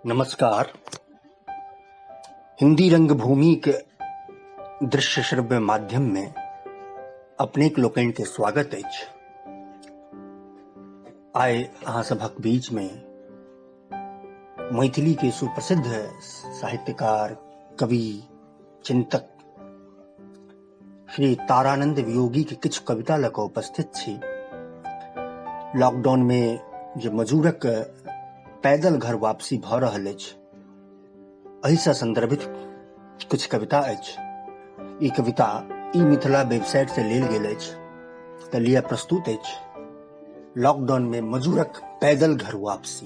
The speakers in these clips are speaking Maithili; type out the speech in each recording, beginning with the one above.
नमस्कार। हिंदी रंगभूमि के दृश्य श्रव्य माध्यम में अपनेक लोकनि के स्वागत अछि। आइ अहाँ सभक बीच में मैथिली के सुप्रसिद्ध साहित्यकार, कवि, चिंतक श्री तारानंद वियोगी के किछु कविता लऽ कऽ उपस्थित छी। लॉकडाउन में जे मजूरक पैदल घर वापसी भऽ रहल अछि, एहिसँ संदर्भित किछु कविता अछि। ई कविता ई मिथिला वेबसाइट से लेल गेल अछि, तऽ लिअ प्रस्तुत अछि लॉकडाउन में मजूरक पैदल घर वापसी।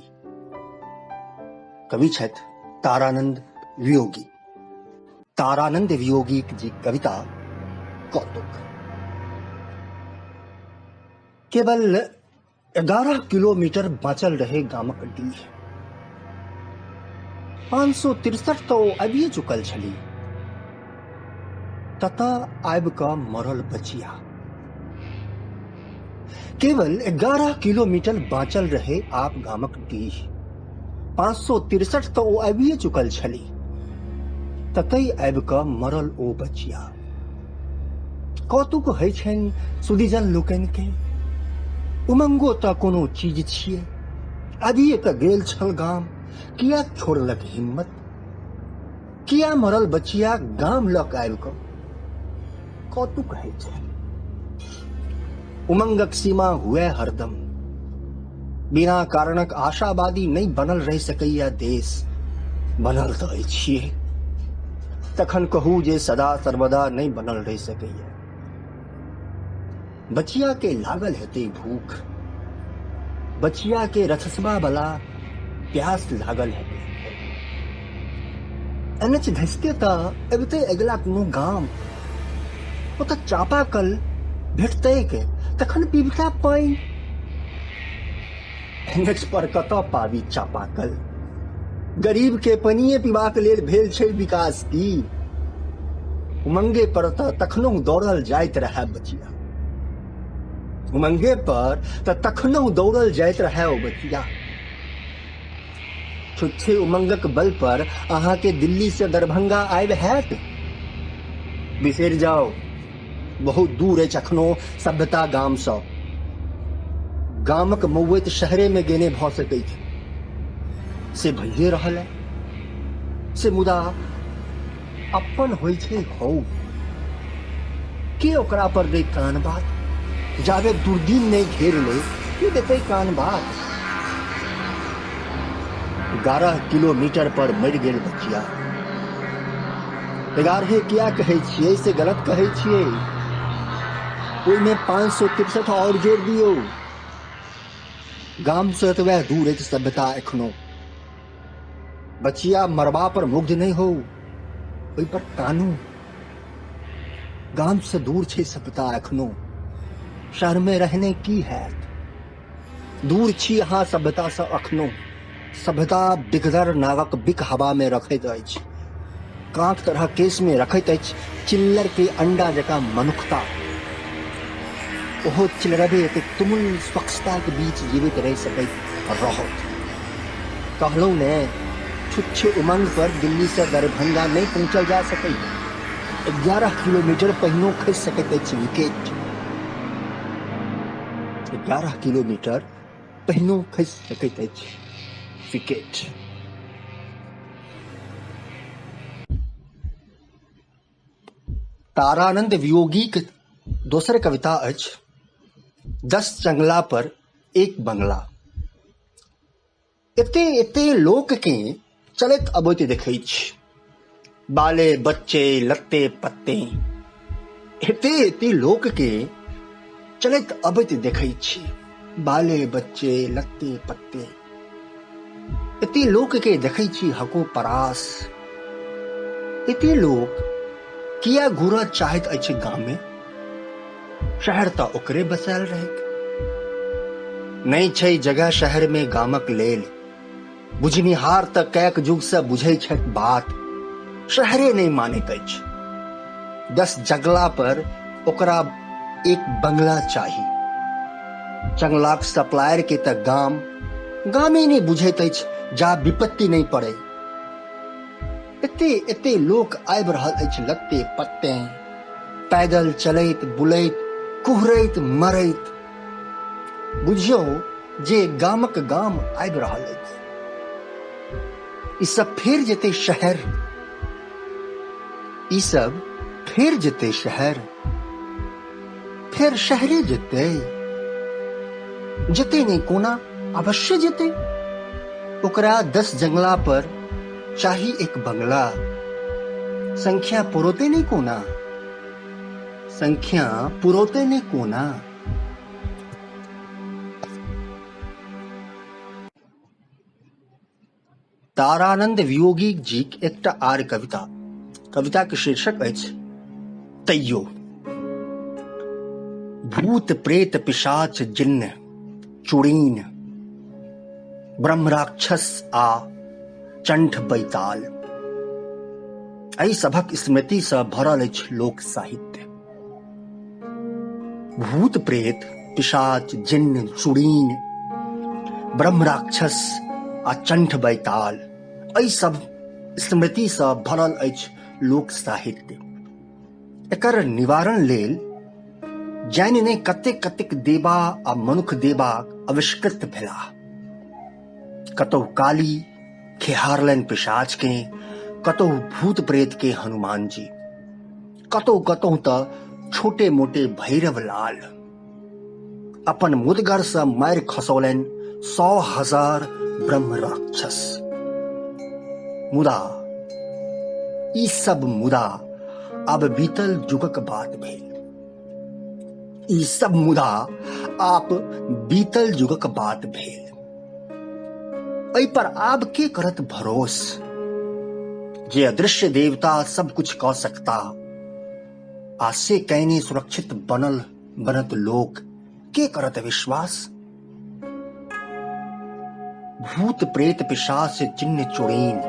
कवि छथि तारानंद वियोगी। तारानंद वियोगी जी कविता कौतुक। केवल 11 किलोमीटर बाँचल रहे गामक डीह। 563 तऽ ओ आबिए चुकल छली। ततऽ आबि कऽ मरल बचिया। केवल 11 किलोमीटर बाँचल रहे आब गामक डीह। 563 तऽ ओ आबिए चुकल छली। ततहि आबि कऽ मरल ओ बचिया। कौतुक होइ छनि सुधीजन लोकनिके। उमंगो तऽ कोनो चीज छियै। आबिए तऽ गेल छल गाम, किया छोड़लक हिम्मत? किया मरल बचिया गाम लऽ कऽ आबि कऽ? कौतुक होइ छै। उमंगक सीमा हुए हरदम। बिना कारणक आशावादी नहि बनल रहि सकैया देश, बनल तऽ अछिए। तखन कहू जे सदा सर्वदा नहि बनल रहि सकैया। बचिया के लागल हेतै भूख, बचिया के रथसबा वाला प्यास लागल हेतै। एनएच धसिते तऽ अबिते अगिला कोनो गाम, ओतऽ चापाकल भेटतैक तखन पीबता पानि। एनएच पर कतऽ पाबी चापाकल? गरीब के पानिये पीबाक लेल भेल छै विकास की? उमंगे पर तऽ तखनहुँ दौड़ल जाइत रहए बचिया। उमंगे पर तऽ तखनहुँ दौड़ल जाइत रहए ओ बचिया। छुच्छे उमंगक बल पर अहाँके दिल्ली से दरभंगा आबि हैत? बिसरि जाउ, बहुत दूर अछि अखनो सभ्यता गामसँ। गामक मौत शहरे में गेने भऽ सकै छै, से भइए रहल है से। मुदा अपन होइ छै हौ, के ओकरा पर दै कान बात? जाबे दुर्दिन नहि घेर ले, के देतै कान बात? 11 किलोमीटर पर मरि गेल बचिया। 11 किया कहै छियै, से गलत कहै छियै। ओहिमे 563 आओर जोड़ दियौ। गाम से एतबे दूर अछि सभ्यता एखनो। बचिया मरबा पर मुग्ध नहि हो, ओहि पर कानू। गाम से दूर छै सभ्यता एखनो, शहर में रहने की हैत? दूर छी अहाँ सभ्यता से अखनो। सभ्यता बिगदर नागक बिक हवा में रखैत अछि, कांख तरह केश में रखैत अछि चिल्लर के अंडा जकाँ मनुखता। ओहो चिलरबे एतेक तुमुल स्वच्छताक बीच जीवित रहि सकैत रहत। कहलहुँ ने, छुच्छे उमंग पर दिल्ली से दरभंगा नहि पहुँचल जा सकैत। 11 किलोमीटर पहिनो खसि सकैत अछि विकेट। 11 किलोमीटर पहिनो खसि सकैत अछि विकेट। तारानंद वियोगीक दोसर कविता अछि 10 चंगला पर एक बंगला। एते एते लोककेँ चलैत अबैत देखै छी, बाले बच्चे लत्ते पत्ते। एते एते लोककेँ चलैत अबैत देखै छी, बाले बच्चे लत्ते पत्ते। एते लोकके देखै छी हको परास। एते लोक किया घूरऽ चाहैत अछि गाममे? शहर तऽ ओकरे बसायल रहैक। नहि छै जगह शहरमे गामक लेल। बुझनिहार तऽ कैक युगसँ बुझै छथि बात, शहरे नहि मानैत अछि। 10 जगला पर ओकरा एक बंगला चाही। चंगलाक सप्लायर के तऽ गाम गामे नहि बुझैत अछि, जा विपत्ति नहि पड़ै। एते एते लोक आबि रहल अछि लत्ते पत्ते, पैदल चलैत बुलैत कुहरैत मरैत, बुझियौ जे गामक गाम आबि रहल अछि। ई सब फेर जेतै शहर, ई सब फेर जेतै शहर, फेर शहरे जेतै, जेतै नहि कोना, अवश्य जेतै। ओकरा 10 जंगला पर चाही एक बंगला, संख्या पुरौतै नहि कोना, संख्या पुरौतै नहि कोना। तारानंद वियोगी जीक एकटा आर कविता, कविता के शीर्षक अछि तैयो। भूत प्रेत पिशाच जिन्न चुड़ीन ब्रह्म राक्षस आ चंठ बैताल, एहि सभक स्मृति सँ भरल अछि लोक साहित्य। भूत प्रेत पिशाच जिन्न चुड़ीन ब्रह्म राक्षस आ चंठ बैताल, एहि सब स्मृति सँ भरल अछि लोक साहित्य। एकर निवारण लेल जानि नहि कतेक कतेक देवा आ मनुख देवा आविष्कृत भेलाह। कतहु काली खेहारलनि पिशाच के, कतहु भूत प्रेत के हनुमान जी, कतहु कतहु तऽ छोटे मोटे भैरव लाल अपन मुदगर सँ मारि खसौलनि 100,000 ब्रह्म राक्षस। मुदा ई सब मुदा आब बीतल जुगक बात भेल। ई सब मुदा आप बीतल जुगक बात भेल। एहि पर आब के करत भरोस जे अदृश्य देवता सब कुछ कऽ सकता आ से कैने सुरक्षित बनल बनत लोक, के करत विश्वास? भूत प्रेत पिशाच जिन्न चुड़ीन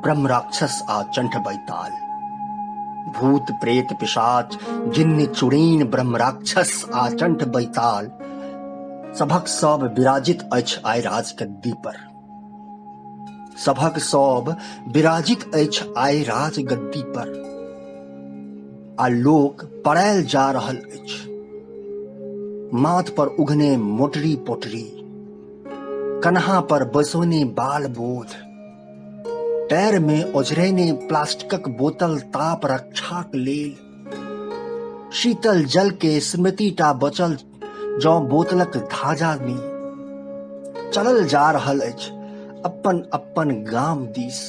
ब्रह्म राक्षस आ चंठ बैताल, भूत प्रेत पिशाच जिन्न चुड़ीन ब्रह्म राक्षस आ चंठ बैताल सभक सब विराजित अछि आइ राजगद्दी पर, सभक सब विराजित अछि आइ राजगद्दी पर आ लोक पड़ायल जा रहल अछि। माथ पर उघने मोटरी पोटरी, कन्हा पर बैसौने बाल बोध, पैर में ओझरेने प्लास्टिकक बोतल ताप रक्षाक लेल, शीतल जल के स्मृति टा बचल जँ बोतलक धाजा में। चलल जा रहल अछि अपन अपन गाम दिस,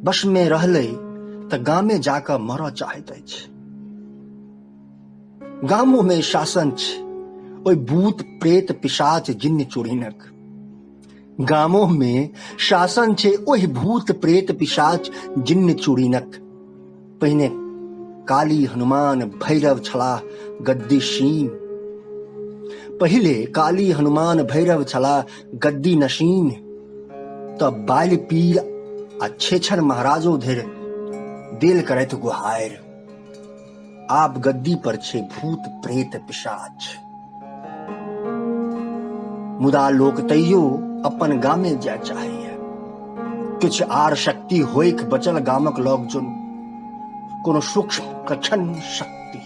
बस में रहलै तऽ गामे जाकऽ मरऽ चाहैत अछि। गामो में शासन छै ओहि भूत प्रेत पिशाच जिन्न चुड़ीनक, गामो में शासन छै ओहि भूत प्रेत पिशाच जिन्न चुड़ीनक। पहिने काली हनुमान भैरव छलाह गद्दीशीन, पहिले काली हनुमान भैरव छलाह गद्दी नशीन, तऽ बालि पीर आ छेछर महाराजो धरि देल करथि गुहारि। आब गद्दी पर छै भूत प्रेत पिशाच, मुदा लोक तैयो अपन गामे जाय चाहैया। किछु आर शक्ति होइक बचल गामक लग जुन कोनो सूक्ष्म प्रच्छन्न शक्ति।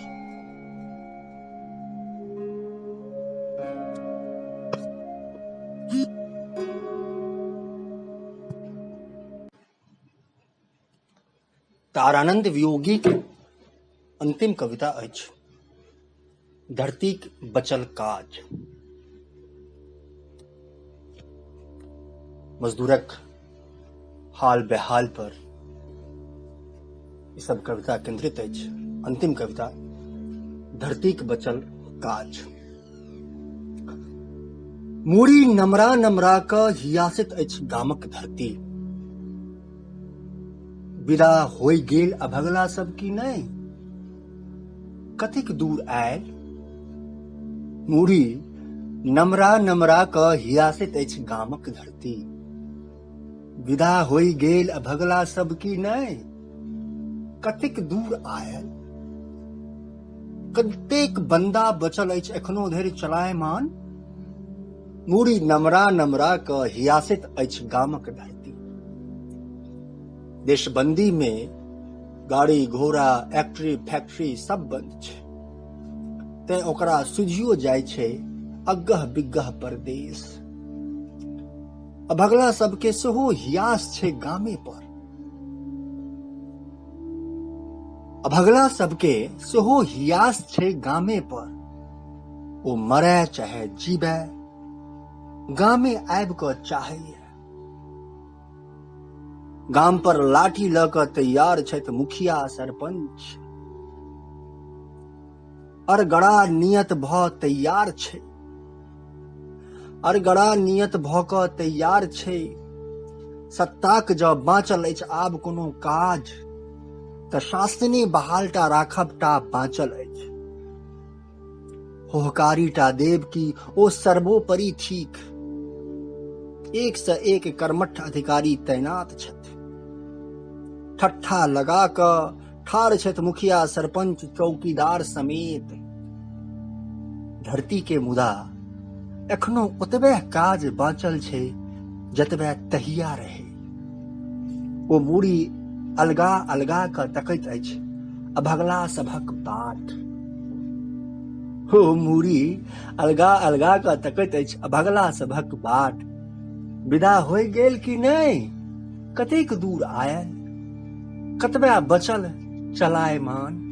तारानंद वियोगीक अंतिम कविता अछि धरतीक बचल काज। मजदूरक हाल बेहाल पर ई सब कविता केंद्रित अछि। अंतिम कविता धरतीक बचल काज। मूड़ी नमरा नमरा कऽ हियासैत अछि गामक धरती। विदा होइ गेल अभगला सब की नहि, कतेक दूर आयल। मूड़ी नमरा नमरा कऽ हियासैत अछि गामक धरती। विदा होइ गेल अभगला सब की नहि, कतेक दूर आयल। कतेक बंदा बचल अछि एखनो धरि चलायमान। मूड़ी नमरा नमरा कऽ हियासैत अछि गामक धरती। देशबंदी मे गाड़ी घोड़ा एक्ट्री फैक्ट्री सब बंद छै, तें ओकरा सुझियो जाइ छै अग्गह बिग्गह परदेश। अभगला सबके सेहो हियास छै गामे पर। अभगला सबके सेहो हियास छै गामे पर। ओ मरए चाहे जीबए, गामे आबि कऽ चाहैए। गाम पर लाठी लऽ कऽ तैयार छथि मुखिया सरपंच। अरगड़ा नियत भऽ तैयार छै। अरगड़ा नियत भऽ कऽ तैयार छै। सत्ताक जँ बाँचल अछि आब कोनो काज, तऽ शासने बहाल टा राखब टा बाँचल अछि। होहकारी टा देब की ओ सर्वोपरि ठीक। एक सँ एक कर्मठ अधिकारी तैनात छथि। ठट्ठा लगा कऽ ठाढ़ छथि मुखिया सरपंच चौकीदार समेत। धरती के मुदा एखनो ओतबे काज बाँचल छै जतबे तहिया रहे। ओ मूड़ी अलगा अलगा कऽ तकैत अछि अभगला सभक बाट। ओ मूड़ी अलगा अलगा कऽ तकैत अछि अभगला सभक बाट। विदा होइ गेल कि नहि? कतेक दूर आयल? कतबे बचल चलायमान?